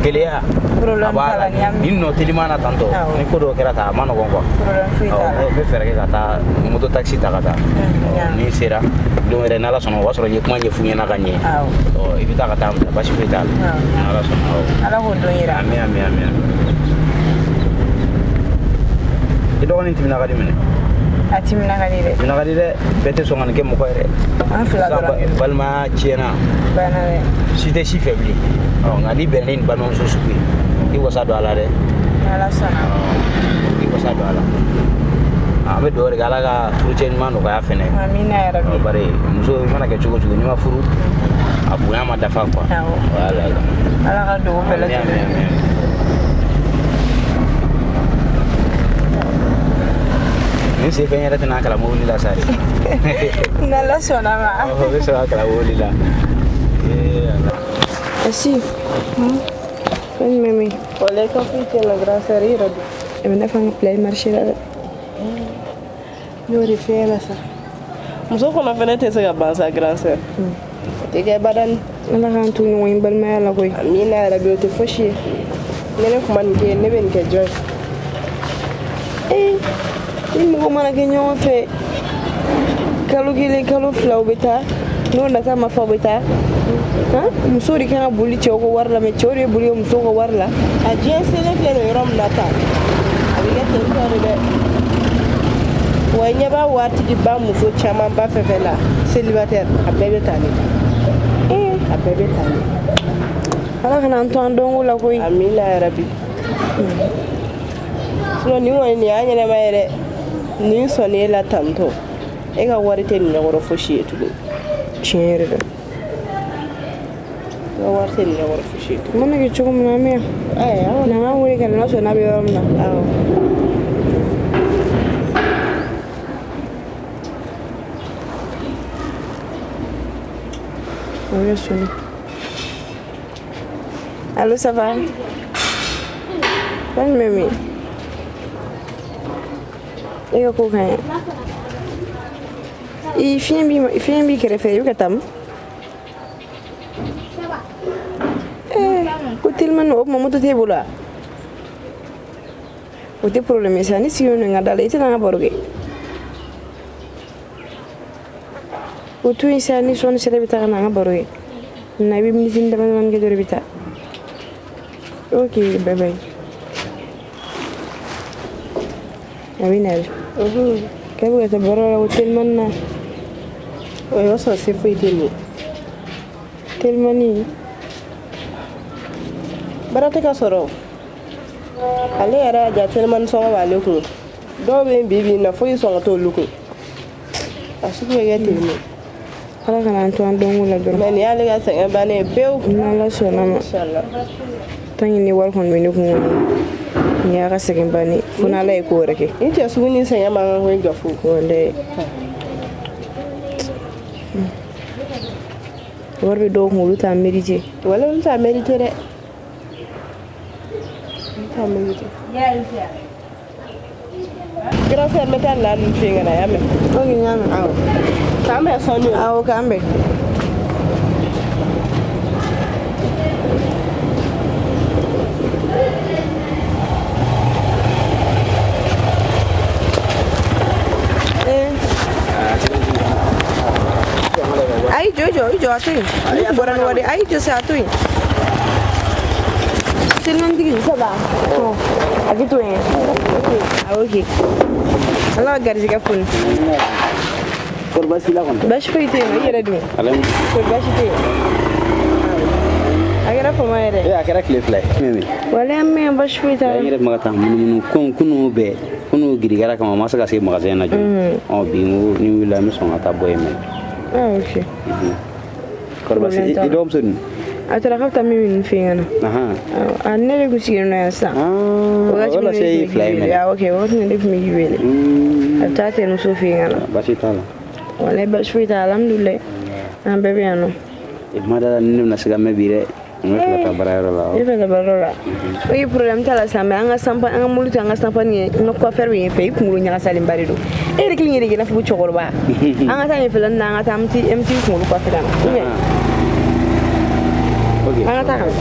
gɛlɛya a b'a la, ni nɔ teliman na tantɔ, ni ko dɔw kɛra tan, a ma nɔgɔn quoi. N bɛ fɛɛrɛ kɛ ka taa moto taxi ta ka taa. N'i sera don wɛrɛ, n'Ala sɔnna, o b'a sɔrɔ i ye kuma ɲɛf'u ɲɛna ka ɲɛ. I bɛ taa ka taa n bila, baasi foyi t'a la, n'Ala sɔnna. Ala k'o don yira. Ami, ami, ami. I dɔgɔnin timina ka di minɛ. A timina ka di dɛ. Timina ka di dɛ, bɛɛ tɛ sɔn ka nin kɛ mɔgɔ yɛrɛ. An fila dɔrɔn de don. Balimaya tiɲɛna. Banna dɛ. Si tɛ si fɛ bilen. Ɔ, nka n'i bɛnna ni nin balimamuso sugu ye, i wasa don a la dɛ. N'Ala sɔnna. I wasa don a la. An bɛ dugawu de kɛ, Ala ka furucɛ ɲuman nɔgɔya fɛnɛ. Amina yarabi. Bari muso i mana kɛ cogo o cogo, n'i ma furu, a bonya ma dafa quoi. Awɔ. Voilà. Ala ka dugawu bɛɛ lajɛlen. Ni sen fɛ n yɛrɛ tɛna kalan mobili la sa de. N'Ala sɔnna ma. Awɔ, n bɛ sɔrɔ ka kalan mobili la. Asi. Fɛn jumɛn bɛ yen? Walayi, ka foyi tɛ la, grand sœur, i yɛrɛ dun? A bɛ n'a fɔ an ka bila marché la dɛ. N y'o de f'e ɲɛna sa. Muso kɔnɔ fɛnɛ tɛ se ka ban sa, grand sœur. O tɛ kɛ badani. Ala k'an to ɲɔgɔn ye balimaya la koyi. Amina yarabi, o tɛ fosi ye. Ni ne kun ma nin kɛ, ne bɛ nin kɛ jɔn ye? Ee, ni mɔgɔ mana kɛ ɲɔgɔn fɛ kalo 1, kalo 2, u bɛ taa. N'o nata ma fɔ bɛ taa muso de kan ka boli cɛw ka wari la mais cɛw de bɛ boli musow ka wari la. A diɲɛ selen filɛ nin yɔrɔ min na tan, a bɛ kɛ ten tɔ de dɛ. Wa i ɲɛ b'a waritigiba muso camanba fɛn fɛn la célibataire, a bɛɛ bɛ tan de. A bɛɛ bɛ tan de. Ala kana an to an dɔnko la koyi. Amina yarabi. Sinon nin kɔni nin y'a ɲɛnama ye dɛ. Nin sɔnni e la tantɔ, e ka wari tɛ nin ɲɛkɔrɔ fosi ye tuguni. Tiɲɛ yɛrɛ la. E ka wari tɛ nin ɲɛkɔrɔ fosi ye tuguni. Mana kɛ cogo min na an bɛ yan. Ɛɛ. Na an wele ka na n'a sɔrɔ n'a bɛ yɔrɔ min na. Awɔ. O bɛ sɔnni. Allo, ça va? Bani bɛ min? E ka ko ka ɲi. I fiɲɛ b'i kɛrɛfɛ, i bɛ ka taa min? Ko telimani o tuma moto t'e bolo wa? O tɛ problème ye sa, ne sigilen don n ka da la, i tɛna an ka baro kɛ. O to yen sa, ni sɔɔni sera i bɛ taa ka na an ka baro kɛ. Na i bɛ miniti dama damani kɛ dɔrɔn i bɛ taa. Ok, bye bye. A bɛ na de. K'e bɛ ka taa baara la o telimani na. O y'a sɔrɔ se foyi tɛ nin ye. Telimani. Baara tɛ ka sɔrɔ. Ale yɛrɛ y'a ja telimani sɔngɔ b'ale kun. Dɔw bɛ yen bi bi in na foyi sɔngɔ t'olu kun. A sugu bɛ kɛ ten de. Ala kana an to an dɔnko la dɔrɔn. Mais nin y'ale ka sɛgɛn bannen ye pewu. N'Ala sɔnna ma. Inchallah. Tant que ni wari kɔni bɛ ne kun kɔni, nin y'a ka sɛgɛn bannen fo n'Ala ye ko wɛrɛ kɛ. Ni cɛ sugu ni sɛgɛn man kan koyi Gafu. Walayi. Wari bɛ dɔw kun olu t'a mérité. Walayi olu t'a mérité dɛ. Olu t'a mérité. Grand frère n bɛ taa na ninnu fɛ yen ka na, y'a mɛn? Ok, n y'a mɛn. Awɔ. K'an bɛn sɔɔni o. Awɔ, k'an bɛn. Ayi jɔ jɔ i jɔ a to yen. Ne tun bɔra ni wari ye. Ayi jɔ sa a to yen. Telimantigi ça va? A k'i to yen. Ok. Ala ka garijɛgɛ foni. Kɔri baasi la kɔni? Baasi foyi tɛ yen nɔ, i yɛrɛ dun? Alhamdulilayi. Kɔri baasi tɛ yen. A kɛra fama yɛrɛ. Ee, a kɛra tile 2 ye. Walayi an mɛn baasi foyi t'a la. N yɛrɛ tun bɛ ka taa munumunu kunun bɛɛ kunun girigara kama n ma se ka se magasin na joona. Ɔ bi n ko ni n wulila n bɛ sɔn ka taa bɔ yen mɛ. Ah ok. Kɔri baasi i dɔgɔmuso dun? A taara k'a bɛ taa min fɛ yen ka na. A ne de tun sigilen don yan sisan. Wagati min o la se y'i fila ye mɛnɛ. Ah ok, wagati min ne tun bɛ k'i wele. A bɛ taa tɛnɛmuso fɛ yen ka na. Baasi t'a la. Walayi baasi foyi t'a la, alhamdulilayi. An bɛɛ bɛ yan nɔ. I ma da la ni ne bɛna se ka mɛn bi dɛ. N bɛ fɛ ka taa baarayɔrɔ la. I bɛ fɛ ka taa baarayɔrɔ la. Ok, problème t'a la sa, mais an ka sanpa an ka mobili to an ka sanpani ye, n ka coiffeur bɛ yen fɛ, i kunkolo ɲagasalenba de don. E yɛrɛ kelen yɛrɛ k'i n'a fɔ ko cɛkɔrɔba. An ka taa yen fɛla nin na, an ka taa an bɛ t'i kunkolo coiffé ka na. Ou bien? Ok. An ka taa ka na.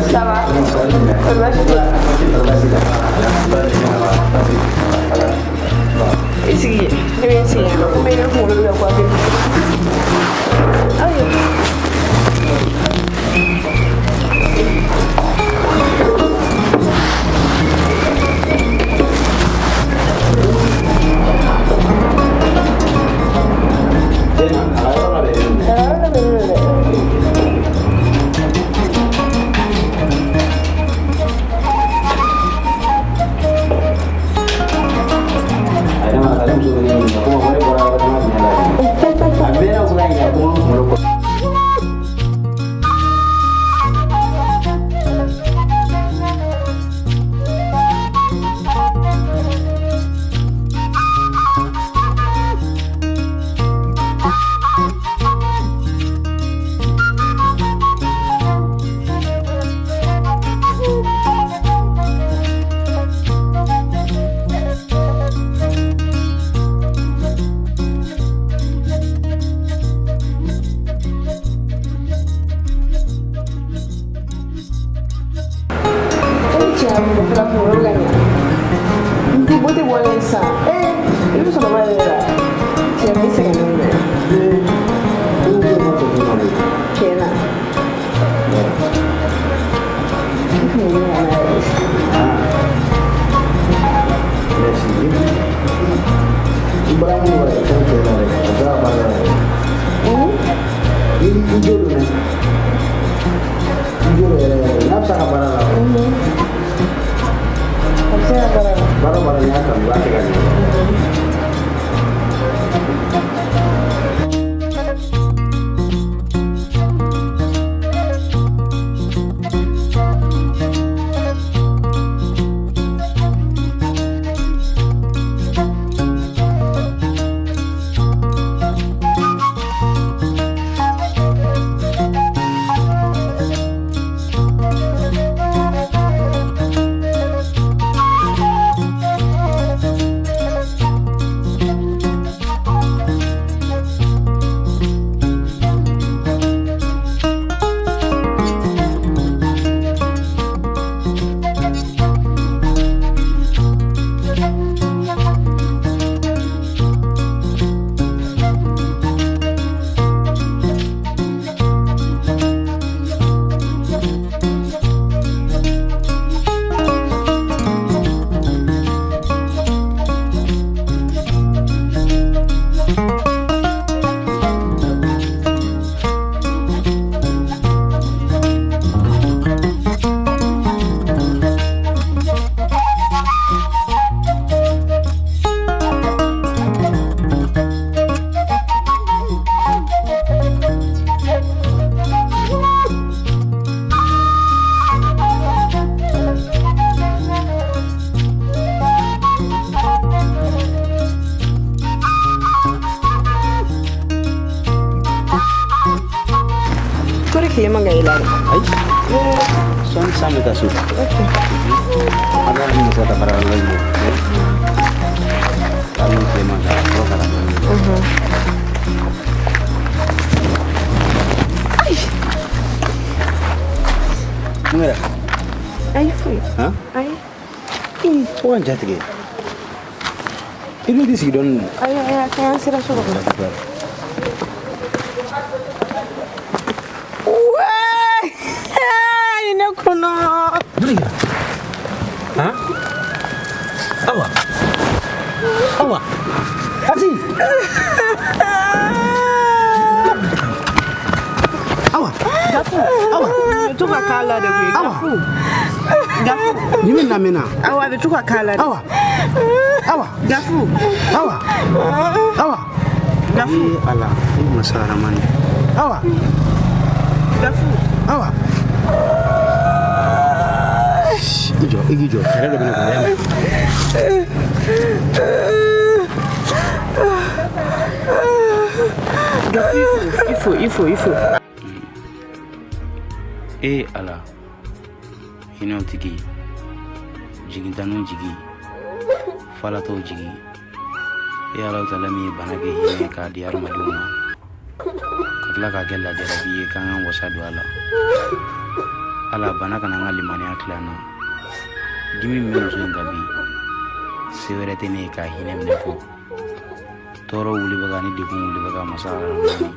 Ça va? I sigi, ne bɛ n sigi yan nɔ, komi ne kunkolo bɛ ka coiffé. Ayiwa. fana kunkolo bɛ ka ɲa. N tɛ bɔ tɛ bɔlen sisan. Ee, i bɛ sɔrɔ ba yɛrɛ la. Tiɲɛ na, i sɛgɛnnen don dɛ. Tiɲɛ na. I kunkolo ɲana yɛrɛ. Merci. I baramu wɛrɛ fɛn fɛn la dɛ, a bɛ ka baara la dɛ. I jo don dɛ. I jo don yɛrɛ yɛrɛ. N'a bɛ se a ka baara la. A bɛ se ka baara la. Baara o baara n'i y'a kanu, i b'a kɛ ka ɲɛ. Kɔri tile man ka yɛlɛ a la. Ayi. Sɔɔni san bɛ taa so. An bɛ hali muso ka baara yɔrɔ la yen. Hali ni tile man ka sɔrɔ ka na dɔɔnin. Mun kɛra? Ayi foyi. Han? Ayi. Fo ka n ja tigɛ. I dun t'i sigi dɔɔnin. Ayi ayi, a ka ɲi, an sera so kɔnɔ. Wee! Ne kɔnɔ. Han? Awa. Awa. Ati. Awa. Gafu. Awa. A bɛ to ka k'a la de koyi. Awa. Gafu. Gafu. Ni min lamɛnna. Awa, a bɛ to ka k'a la de. Awa. Awa. Gafu. Awa. Awa. Gafu. Ee Ala, e masa Aramani. Awa. Gafu. Awa. I jɔ, i k'i jɔ. Fɛɛrɛ dɔ bɛ ne kun, y'a mɛn. Gafu, il faut, il faut, il faut. Ee Ala, hinɛw tigi, jigintanw jigi, falatɔw jigi. E Ala taala min ye bana kɛ hinɛ ye k'a di hadamadenw ma, ka tila k'a kɛ lajarabi ye k'an k'an wasa don a la. Ala, bana kana an ka limaniya tila an na. Dimi min bɛ muso in kan bi, se wɛrɛ tɛ ne ye k'a hinɛ minɛ kɔ. Tɔɔrɔ wulibaga ni degun wulibaga, masa Aramani,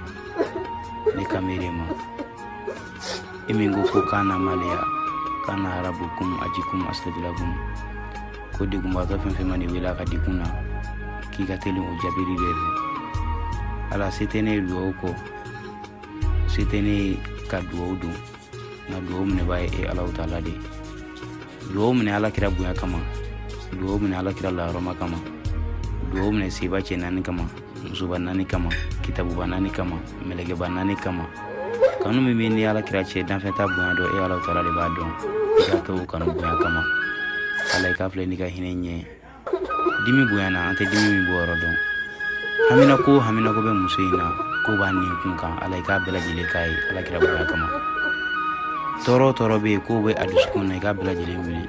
ne kan bɛ de ma. E min ko ko kana maliya kana harabukum ajikum astadilakum, ko degunbatɔ fɛn fɛn ma nin wele a ka degun na, k'i ka teli o jaabili bɛɛ fɛ. Ala, se tɛ ne ye dugawu kɔ, se tɛ ne ye ka dugawu don, nka dugawu minɛbaa ye e Alahu taala de ye. Dugawu minɛ Ala kira bonya kama, dugawu minɛ Ala kira lahɔrɔma kama, dugawu minɛ seba cɛ naani kama, musoba naani kama, kitabuba naani kama, mɛlɛkɛba naani kama. Kanu min bɛ ni Ala kira cɛ, danfɛn t'a bonya dɔn, e Alahu taala de b'a dɔn. I k'a kɛ o kanu bonya kama. Ala, i k'a filɛ n'i ka hinɛ ɲɛ. Dimi bonyana, an tɛ dimi min bɔ yɔrɔ dɔn. Haminako haminako bɛ muso in na, ko b'a nin kun kan. Ala, i k'a bɛɛ lajɛlen k'a ye Ala kira bonya kama. Tɔɔrɔ o tɔɔrɔ bɛ yen k'o bɛ a dusukun na, i k'a bɛɛ lajɛlen wuli.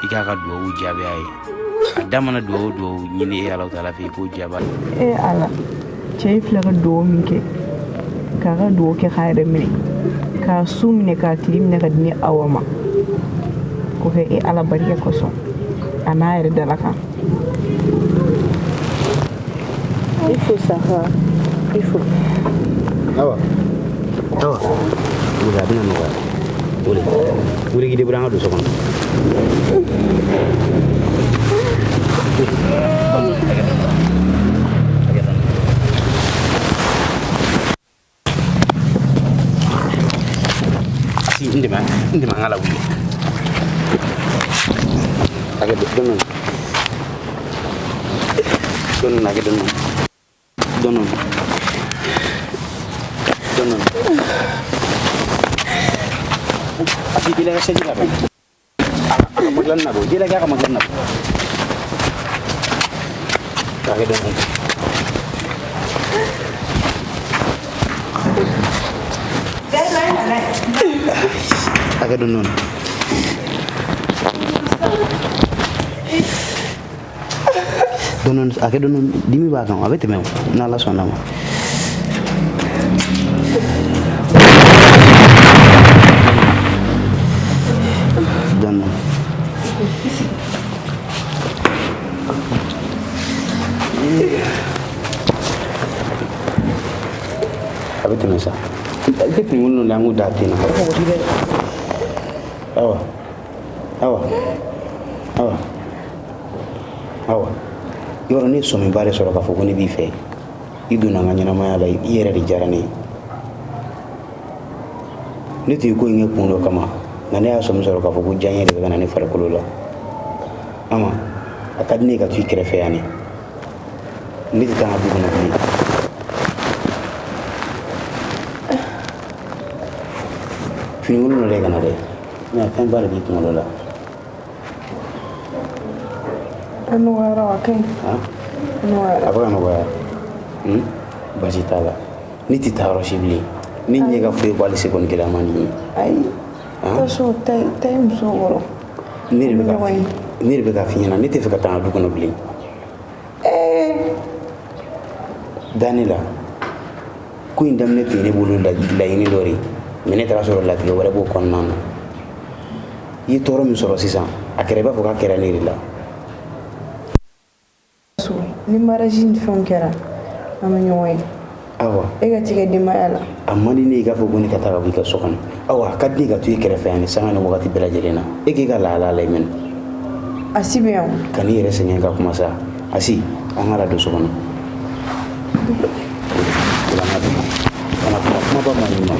I k'a ka duwawu jaabi a ye. A da mana duwawu duwawu ɲini e Alahu taala fɛ, i k'o jaabi a ye. E Ala, cɛ in filɛ ka duwawu min kɛ, k'a ka duwawu kɛ k'a yɛrɛ minɛ, k'a su minɛ, k'a tile minɛ ka di ne Awa ma. ko kɛ e Ala barika kosɔn a n'a yɛrɛ dala kan. I fo Safa, i fo. Awa, awa, wuli a bɛna nɔgɔya. Wuli, wuli k'i débrouiller an ka don so kɔnɔ. Si, n dɛmɛ, n dɛmɛ an ka lawuli. A kɛ dɔɔni dɔɔni, a kɛ dɔɔni dɔɔni dɔɔni. A ti teliya ka sɛji labɛn. A ka madilan na bɔ, jela kɛ a ka madilan na bɔ. A kɛ dɔɔni. A kɛ dɔɔni dɔɔni. Dɔɔni, a kɛ dɔɔni, dimi b'a kan, a bɛ tɛmɛ o, n'Ala sɔnna ma. Dɔɔni. A bɛ tɛmɛ sa. I tɛ fini kolon dɔ an k'o da ten na. Awa, awa, awa, awa. Yɔrɔ ne ye sɔmiba de sɔrɔ k'a fɔ ko ne b'i fɛ. I donna n ka ɲɛnamaya la, i yɛrɛ de diyara ne ye. Ne tun ye ko in kɛ kun dɔ kama, nka ne y'a sɔmi sɔrɔ k'a fɔ ko diyaɲɛ de bɛ ka na ne farikolo la. Ama, a ka di ne ye ka to i kɛrɛfɛ yan de. Ne tɛ taa n ka du kɔnɔ bilen. Fini kolon dɔ de ka na dɛ. Mais fɛnba de b'i kunkolo la. A nɔgɔyara a ka ɲi. A nɔgɔyara. A bɛ ka nɔgɔya. Baasi t'a la. Ne tɛ taa yɔrɔ si bilen. Ne ɲɛ ka foyi ko hali seconde kelen a man di n ye. Ayi. Taa so, taa i muso kɔrɔ. Ne de bɛ k'a f'i ɲɛna, ne tɛ fɛ ka taa n ka du kɔnɔ bilen. Da ne la. Ko in daminɛ tun ye ne bolo laɲini dɔ de ye. Mais ne taara sɔrɔ latigɛ wɛrɛ b'o kɔnɔna na. I ye tɔɔrɔ min sɔrɔ sisan, a kɛra i b'a fɔ k'a kɛra ne de la. So, ni mariage ni fɛnw kɛra, an bɛ ɲɔgɔn ye. Awa. E ka t'i ka denbaya la. A man di ne ye i k'a fɔ ko ne ka taa ka bɔ i ka so kɔnɔ. Awa, a ka di ne ka to i kɛrɛfɛ yan ni sanga ni wagati bɛɛ lajɛlen na. E k'i ka lahala la i mɛnɛ. A si bɛ yan o. Ka n'i yɛrɛ sɛgɛn ka kuma sa. Asi, an ka ladon so kɔnɔ. Kana kuma kumaba ma ɲi ma.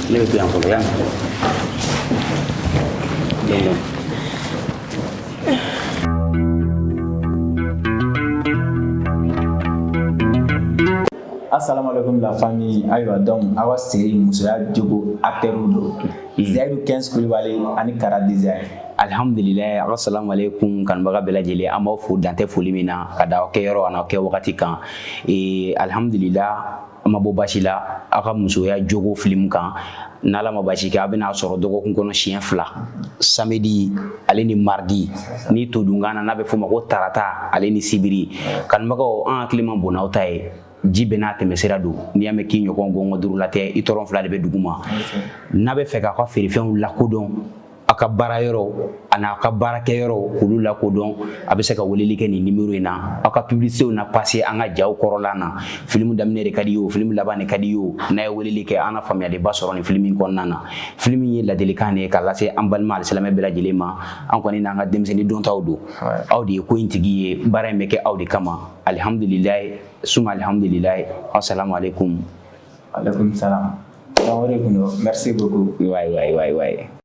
Ne bɛ to yan fɔlɔ yan. Dɔɔni. Assalamu alaikum la famille. Ayiwa donc aw ka série musoya jogo acteur don. Zayidu 15 Kulibali ani Kara Design. Alhamdulillah, assalamu alaikum kanubaga bɛɛ lajɛlen, an b'aw fo dantɛ foli min na ka da aw kɛyɔrɔ ani aw kɛ wagati kan. Alhamdulillah, an ma bɔ baasi la aw ka musoya jogo film kan. N'Ala ma baasi kɛ, a bɛna sɔrɔ dɔgɔkun kɔnɔ siɲɛ 2, samedi ale ni mardi, ni todunkan na n'a bɛ f'o ma ko tarata ale ni sibiri. Kanubagaw, an hakili man bon n'aw ta ye. Ji bɛɛ n'a tɛmɛsira don. N'i y'a mɛn k'i ɲɔgɔn gɔngɔn duuru la tɛ, i tɔrɔn 2 de bɛ dugu ma. N'a bɛ fɛ k'aw ka feerefɛnw lakodɔn, aw ka baara yɔrɔ ani aw ka baarakɛyɔrɔ k'olu lakodɔn, a bɛ se ka weleli kɛ nin numéro in na. Aw ka publicitéw na passer an ka jaw kɔrɔla na. Film daminɛ de ka di ye o, film laban de ka di ye o, n'a ye weleli kɛ, an na faamuyaliba sɔrɔ nin film in kɔnɔna na. Film in ye ladilikan de ye k'a lase an balima alisilamɛ bɛɛ lajɛlen ma. An kɔni n'an ka denmisɛnnin dɔntaw don. Aw de ye ko in tigi ye, baara in bɛ kɛ aw de kama. Alihamudulilayi, suma alihamudulilayi. Assalamu alaikum. Alaikum salam. Donc o de kun don. Merci beaucoup. Wayi wayi wayi wayi.